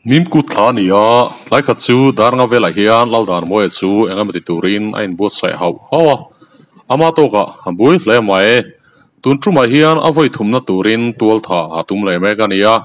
Mimkut thla a ni a, tlai khat chu Darnga velah hian Laldanmawia chu eng emaw ti turin a inbuatsaih hauh hauh a, ama tawkah a bui hle mai. Tun tumah hian a vawi thumna turin tualtha a tum leh mek a ni a,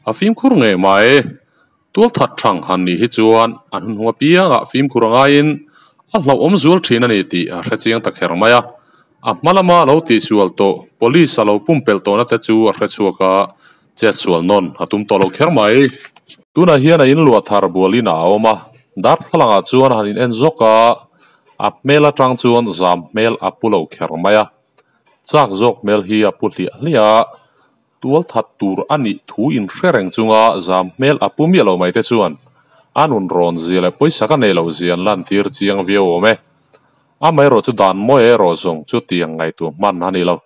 a fimkhur ngei mai. Tualthat thang han nih hi chuan a hnunhnung apiangah fimkhur a ngaiin a hlauhawm zual thin a ni tih a hre chiang ta kher mai a. A hma lama lo tihsual tawh police a lo pumpelh tawhna te chu a hre chhuak a, chetsual nawn a tum tawh lo kher mai. Tunah hian a inluah thar bualin a awm a, darthlalangah chuan a han in en zawk a, a hmel atang chuan zam hmel a pu lo kher mai a, chak zawk hmel hi a pu hliah hliah a, Tual that tur a nih thu inhre reng chunga zam hmel a pu miah lo mai te chuan a nun rawn zia leh pawisa ka nei loh zia an lantir chiang viau awm e. Amaherawh chu dan mawi erawh zawng chu tiang ngaihtuah hman a ni lo.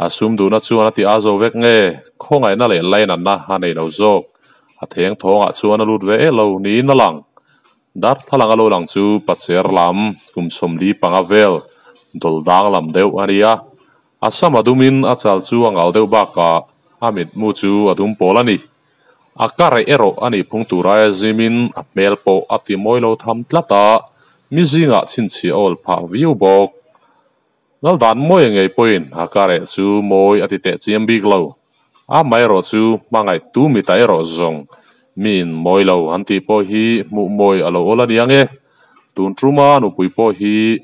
A sum duhna chuan a ti a zo vek nge, khawngaihna leh lainatna a nei lo zawk. A theng thawngah chuan a lut ve eh lo niin a lang. Darthlalang a lo lang chu pacher lam kum 45 vel dawldang lam deuh a ni a. A sam a dumin a chal chu a ngau deuh bakah a mitmu chu a dum pawl a ni. A ka reh erawh a nih phung tur aia zimin a hmel pawh a ti mawi lo tham tlat a, mi zingah chhinchhiah awl phah viau bawk. Laldan mawi ngei pawhin a ka reh chu mawi a ti teh chiam bik lo. Amaherawh chu hmangaihtu mita erawh zawng miin mawi lo an tih pawh hi hmuh mawi a lo awl a ni ang e. Tun tuma nupui pawh hi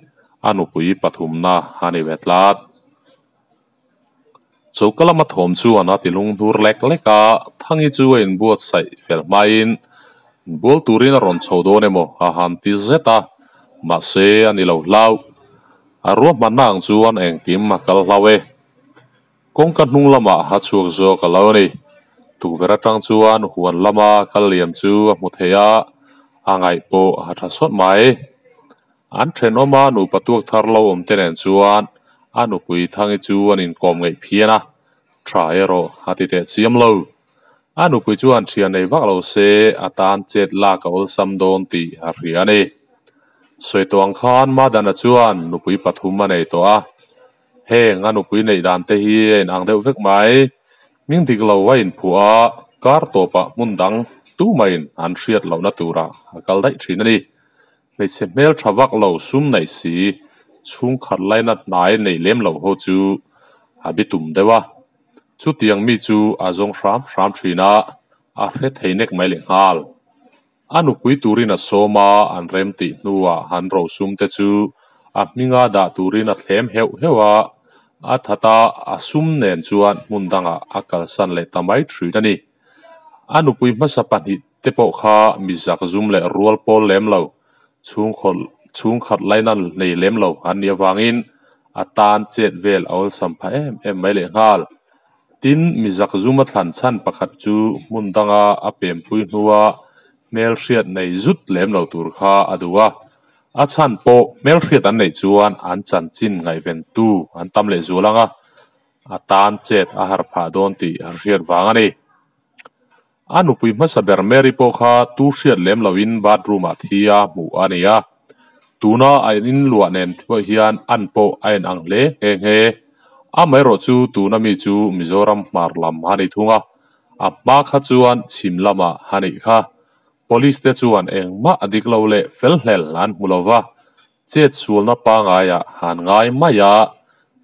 a nupui pathumna a ni ve tlat. Choka lama thawm chuan a ti lung hnur lek lek a, Thangi chu a inbuatsaih fel hmain bual turin a rawn chho dawn emaw a han ti zet a, mahse a ni lo hlau. A ruahmanna ang chuan engkim a kal hlau e. Kawngka hnung lamah a chhuak zawk a lo ni. Tukverh atang chuan huan lama kal liam chu a hmu thei a, a ngaih pawh a tha sawt mai. An thenawma nupa tuak thar lo awm te nen chuan a nupui Thangi chu an inkawm ngeih phian a, tha erawh a ti teh chiam lo. A nupui chuan thian nei vak lo se a tan chet lak a awlsam dawn tih a hria a ni. Sawi tawh ang khan Madana chuan nupui pathum a nei tawh a, Heng a nupui neih dan te hi a inang deuh vek mai. Hming dik lo a inphuah a, kar tawpah hmun dang tumahin an hriat lohna turah a kal daih thin a ni. Hmeichhe hmel tha vak lo sum neih si, chhungkhat laina hnai nei lem lo ho chu a bitum deuh a. Chutiang mi chu a zawng hram hram thin a, a hre thei nek mai leh nghal. A nupui turin a sawm a, an rem tih hnuah han rosum te chu a hminga dah turin a thlem heuh heuh a, a that a, a sum nen chuan hmun dangah a kalsan leh ta mai thin a ni. A nupui hmasa pahnih te pawh kha mi zak zum leh rual pawl lem lo, chhungkhat laina nei lem lo an nih avangin a tan chet vel a awlsam phah em em mai lehnghal. Tin, mi zakzuma thlan chhan pakhat chu hmun danga a pempui hnua hmelhriat nei zut lem lo tur kha a duh a. A chhan pawh hmelhriat an neih chuan an chanchin ngaihventu an tam leh zual ang a, a tan chet a har phah dawn tih a hriat vang a ni. A nupui hmasa ber Mary pawh kha tu hriat lem loin bathroom ah thi a hmuh a ni a. Tuna a inluah nen pawh hian an pawh a en ang hle nghe nghe. Amaherawh chu tuna mi chu Mizoram hmar lam a ni thung a, a hma kha chuan chhim lamah a nih kha. Police te chuan engmah a dik lo leh fel hlel an hmu lo va, Chet sualna pangaiah han ngai mai a,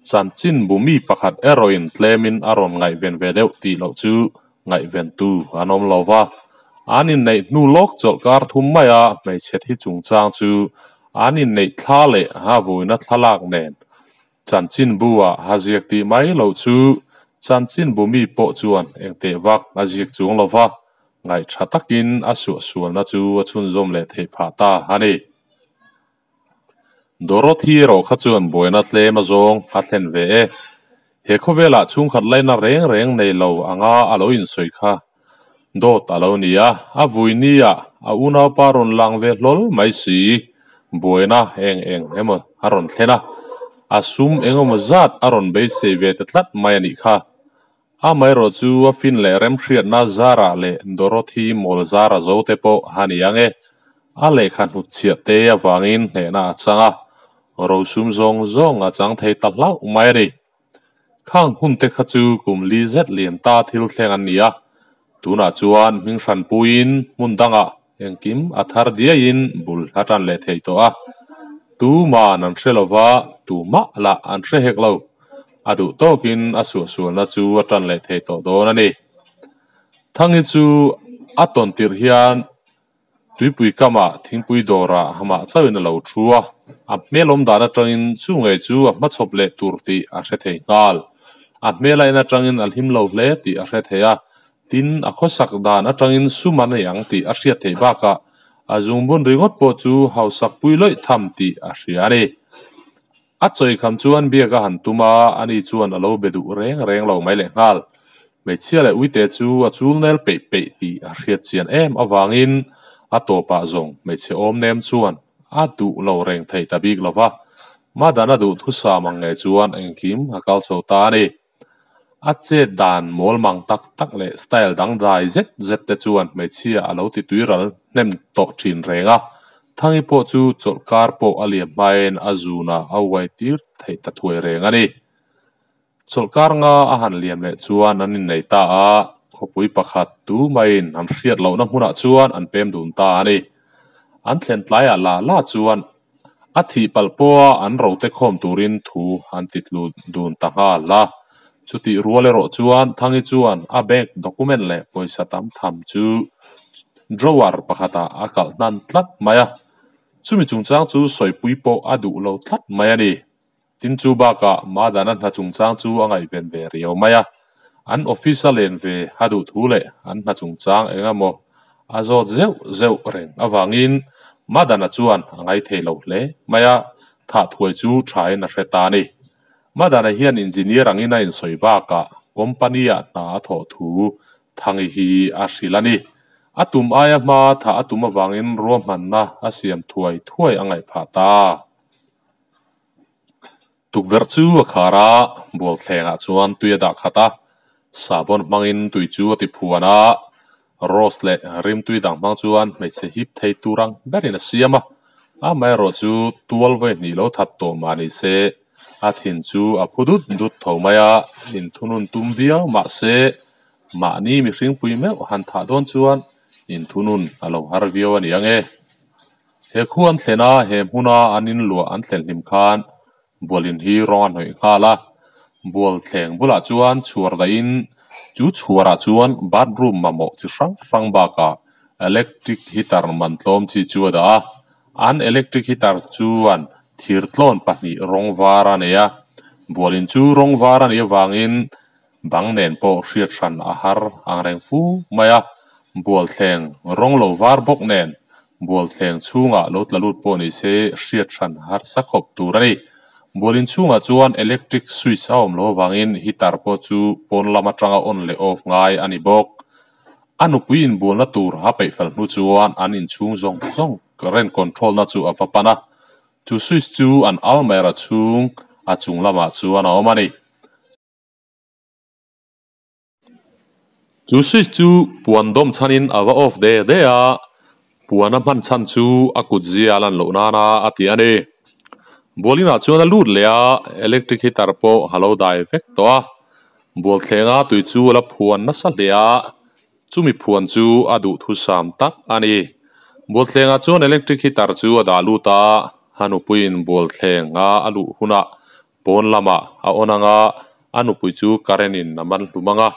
chanchin bu mi pakhat erawhin tlemin a rawn ngaihven ve deuh tih loh chu ngaihventu an awm lo va. An inneih hnu lawk chawlh kar thum maia hmeichhe thi chungchang chu an inneih thla leh ha vuina thlalak nen chanchin bu-ah ha ziak tih mai loh chu chanchin bu mi pawh chuan engteh vak a ziak chuang lo va, ngaihṭha takin a suahsualna chu a chhunzawm leh theih phah ta a ni. Dorothy erawh kha chuan buaina tlem a zawng a thlen ve e. He khawvelah chhungkhat laina reng reng nei lo anga a lo insawi kha dawt a lo ni a, a vui nia a unaupa rawn lang ve hlawl mai si. Buaina eng eng emaw a rawn thlen a, a sum engemaw zat a rawn beisei ve ta tlat mai a nih kha. Amaherawh chu a fin leh remhriatna zarah leh Dorothy mawl zara zo te pawh a ni ang e. A lehkha hnutchhiah te avangin hnehna a chang a, rosum zawng zawng a chang thei ta hlauh mai a ni. Khang hun te kha chu kum li zet lian ta thil thleng an ni a. Tunah chuan hming hran puiin hmun dangah engkim a thar diaiin bul a tan leh thei tawh a. Tuman an hre lova, tumah lah an hre hek lo. A duh tawkin a suahsualna chu a tan leh thei tawh dawn a ni. Thangi chu a tawn tirh hian Tuipui kamah thingpui dawrah hamah chauhin a lo thu a, a hmel awm dan atangin chu ngei chu a hmachhawp leh tur tih a hre thei nghal. A hmel a en atangin a hlim lo hle tih a hre thei a, tin a khawsak dan atangin sum a nei ang tih a hriat theih bakah a zungbun ringawt pawh chu hausak pui lawih tham tih a hria a ni. A chawikham chuan biak a han tum a, ani chuan a lo be duh reng reng lo mai leh nghal. Hmeichhia leh uite chu a chul nel peih peih tih a hriat chian em avangin a tawpah zawng hmeichhe awm nem chuan a duh lo reng thei ta bik lo va, Madan a duh thusam ang ngei chuan engkim a kal chho ta a ni. A chet dan mawl mang tak tak leh style dangdai zet zet te chuan hmeichhia a lo ti tuiral hnem tawh thin reng a, Thangi pawh chu chawlhkar pawh a liam hmain a zunah a uai tir theih ta thuai reng a ni. Chawlhkar nga a han liam leh chuan an innei ta a, khawpui pakhat tu maiin an hriat lohna hmunah chuan an pem dun ta a ni. An thlen tlaiah la la chuan a thih palh pawha an rote khawm turin thu an ti tlu dun ta nghal a. Chutih rual erawh chuan Thangi chuan a bank document leh pawisa tam tham chu drawer pakhatah a kalh hnan tlat mai a. Chumi chungchang chu sawipui pawh a duh lo tlat mai a ni. Tin chu bakah Madana hna chungchang chu a ngaihven ve riau mai a, an office a len ve a duh thu leh an hna chungchang eng emaw a zawt zeuh zeuh reng avangin Madana chuan a ngaithei lo hle mai a, thah thuai chu thain a hre ta a ni. Madana hian engineer angin a insawi bakah company-ah hna a thawh thu Thangi hi a hrilh a ni. A tum aia hma thah a tum avangin ruahmanna a siam thuai thuai a ngaih phah ta. Tukverh chu a khar a, bualthlengah chuan tui a dah khat a, sabon hmangin tui chu a ti phuan a, rose leh rimtui dang hmang chuan hmeichhe hip thei tur ang berin a siam a, amaherawh chu tual vawi hnih lo that tawh mah ni se, a thin chu a phu dut dut tho mai a, inthunun tum viau mah se, mahni mihringpui meuh han thah dawn chuan inthunun a lo har viau a ni ang e. He khu an thlen a, he hmuna an inluah an thlen hlim khan bualin hi rawng a hnawih nghal a. Bual thleng bulah chuan chhuar dahin chu chhuarah chuan bathroom mamawh chi hrang hrang bakah electric heater man tlawm chi chu a dah a. An electric heater chuan thir tlawn pahnih rawng var a nei a. Bualin chu rawng var a nih avangin Bang nen pawh hriat hran a har ang reng fu mai a, bualthleng rawng lo var bawk nen bualthleng chhungah lo tla lut pawh ni se hriat hran harsa khawp tur a ni. Bualin chhungah chuan electric switch a awm lo avangin heater pawh chu pawn lam atanga on leh off ngai a ni bawk. A nupui inbualna tur a peih fel hnu chuan an inchhung zawng zawng current control na chu a va pan a, chu switch chu an almirah chhung a chung lamah chuan a awm a ni. Chu switch chu puan dawm chhanin a va off de de a, puan a hman chhan chu a kut zia a lan loh nana a ti a ni. Bualinah chuan a lut leh a, electric heater pawh a lo dai vek tawh a. Bualthlenga tui chu a la phuan nasa hle a, chumi phuan chu a duhthusam tak a ni. Bualthlengah chuan electric heater chu a dah lut a, a nupuiin bualthlenga a luh hunah Pawn lamah a awn ang a, a nupui chu current in a man hlum ang a,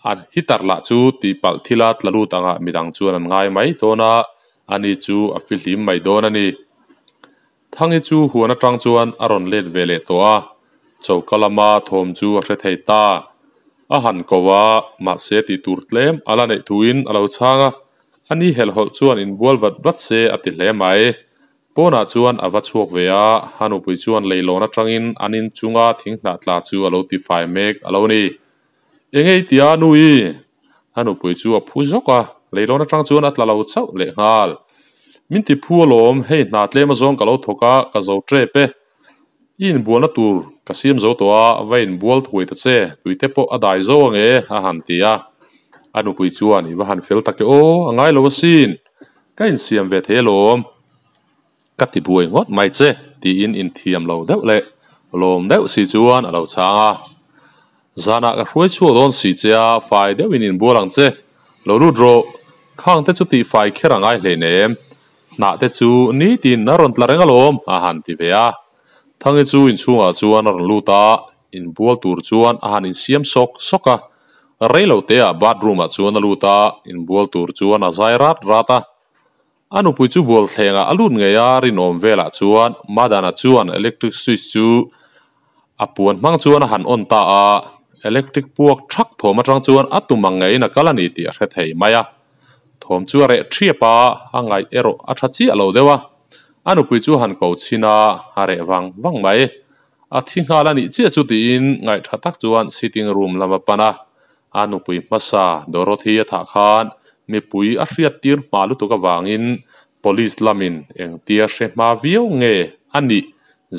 a heater lah chu tihpalh thila tla lut angah midang chuan an ngai mai dawn a, ani chu a fihlim mai dawn a ni. Thangi chu huan atang chuan a rawn let ve leh tawh a, choka lama thawm chu a hre thei ta. A han ko a, mahse tih tur tlem a la neih thuin a lo chhang a, ani helhhawlh chuan inbual vat vat se a ti hle mai. Pawnah chuan a va chhuak ve a, a nupui chuan leilawn atangin an inchunga thinghnah tla chu a lo ti fai mek a lo ni. Enge i ti a nui? A nupui chu a phu zawk a, leilawn atang chuan a tla lo chauh leh nghal. Min ti phu alawm, hei hna tlem azawng ka lo thawk a, ka zo tep e. I inbualna tur ka siam zo tawh a, va inbual thuai ta che, tuite pawh a dai zo ange a han ti a. A nupui chuan i va han fel tak e aw, a ngai lo asin, ka insiam ve thei alawm. Ka ti buai ngawt mai che tiin inthiam lo deuh leh lawm deuh si chuan a lo chhang a. Zanah ka hruai chhuak dawn si che a, fai deuhin inbual ang che. Lo lut rawh, khang te chu tihfai kher a ngai hleinem, hnah te chu nitin a rawn tla reng alawm a han ti ve a. Thangi chu inchhungah chuan a rawn lut a, inbual tur chuan a han insiam sawk sawk a. Reilo teah bathroom ah chuan a lut a, inbual tur chuan a zai rat rat a. A nupui chu bual thlengah a lut ngei a, rinawm velah chuan Madana chuan electric switch chu a puan hmang chuan a han on ta a, electric puak thak thawm atang chuan a tum ang ngeiin a kal a ni tih a hre thei mai a. Thawm chu a reh thiap a, a ngaih erawh a tha chiah lo deuh a. A nupui chu a han ko chhin a, a reh vang vang mai. A thi nghal a nih chiah chu tiin ngaihtha tak chuan sitting room lam a pan a. A nupui hmasa Dorothy a thah khan mipui a hriat tir hma lutuk avangin Police lamin engtia hre hma viau nge a nih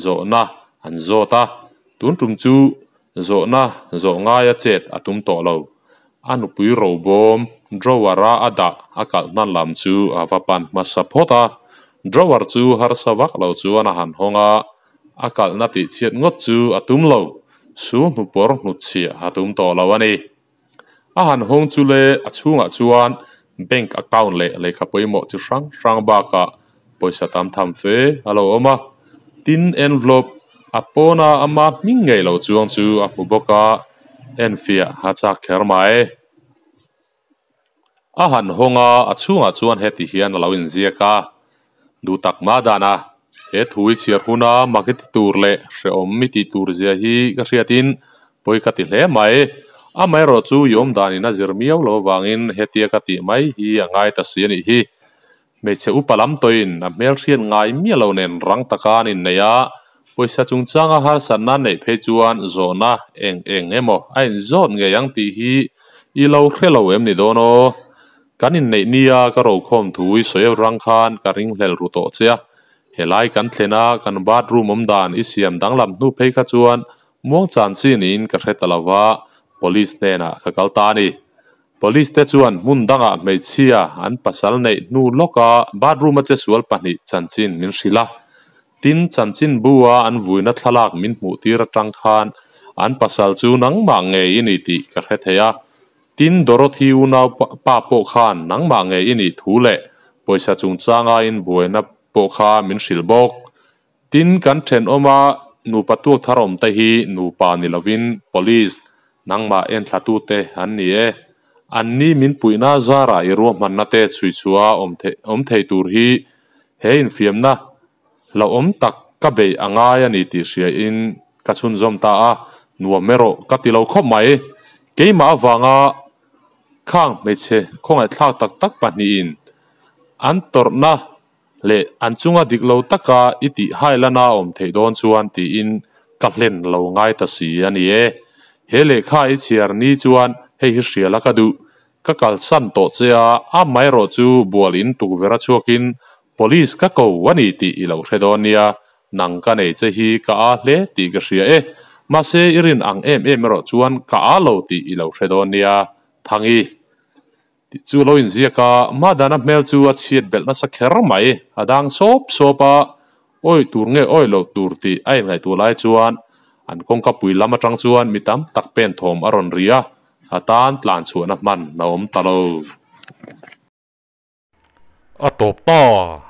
zawhna an zawt a, tun tum chu zawhna zawh ngaia chet a tum tawh lo. A nupui robawm drawer-a a dah a kalh hnan lam chu a va pan hmasa phawt a, drawer chu harsa vak lo chuan a han hawng a, a kalhna tihchhiat ngawt chu a tum lo, su hnupawr hnutchhiah a tum tawh lo a ni. A han hawng chu le a chhungah chuan bank account leh lehkha pawimawh chi hrang hrang bakah pawisa tam tham fe a lo awm a. Tin, envelope a pawna ama hming ngei lo chuang chu a hmu bawk a, enfiah a chak kher mai. A han hawng a, a chhungah chuan heti hian a lo inziak a, Duh tak mah dan a, he thu i chhiar huna mak i ti tur leh hrehawm i tih tur zia hi ka hriatin pawi ka ti hle mai. Amaherawh chu i awm danin a zir miau lo avangin hetia ka tih mai hi a ngai ta si a nih hi. Hmeichhe upa lam tawhin a hmelhriat ngai miah lo nen rang taka an inneih a, pawisa chungchanga harsatna neih phei chuan zawhna eng eng emaw a inzawt ngei ang tih hi i lo hre lo em ni dawn aw? Kan inneih nia ka rokhawm thu i sawi rang khan ka ringhlel ru tawh che a, helai kan thlen a kan bathroom awm dan i siam danglam hnu phei kha chuan muangchan chi niin ka hre ta lo va, police hnenah ka kal ta a ni. Police te chuan hmun dangah hmeichhia an pasal neih hnu lawka bathroom a chesual pahnih chanchin min hrilh a, tin chanchin bu a an vuina thlalak min hmuh tir atang khan an pasal chu nangmah ngei i ni tih ka hre thei a. Tin, Dorothy unau pa pawh khan nangmah ngei i nih thu leh pawisa chungchanga inbuaina pawh kha min hrilh bawk. Tin, kan thenawma nupa tuak thar awm te hi nupa ni lovin Police nangmah enthlatute an ni e. Anni min puihna zarah i ruahmanna te chhuichhuah awm thei tur hi he infiamna hlauhawm tak ka beih a ngai a ni tih hriain ka chhunzawm ta a, nuam erawh ka ti lo khawp mai. Keimah avanga khang hmeichhe khawngaihthlak tak tak pahnihin an tawrhna leh an chunga dik lo taka i tih hailana awm theih dawn chuan tiin ka hlen lo ngai ta si a ni e. He lehkha i chhiar ni chuan hei hi hriala ka duh. Ka kalsan tawh che a, amaherawh chu bual in tukverh a chhuakin Police ka ko a ni tih i lo hre dawn nia, nang ka nei che hi ka a hle tih ka hria e, mahse i rin ang em em erawh chuan ka a lo tih i lo hre dawn nia, Thangi. Tih chu lo inziak a, Madana hmel chu a chhiat belh nasa kher mai, a dang sawp sawp a, awi tur nge awi loh tur tih a inngaihtuah lai chuan an kawngka pui lam atang chuan mi tam tak pen thawm a rawn ri a, a tan tlan chhuahna hman a awm ta lo. A tawp ta!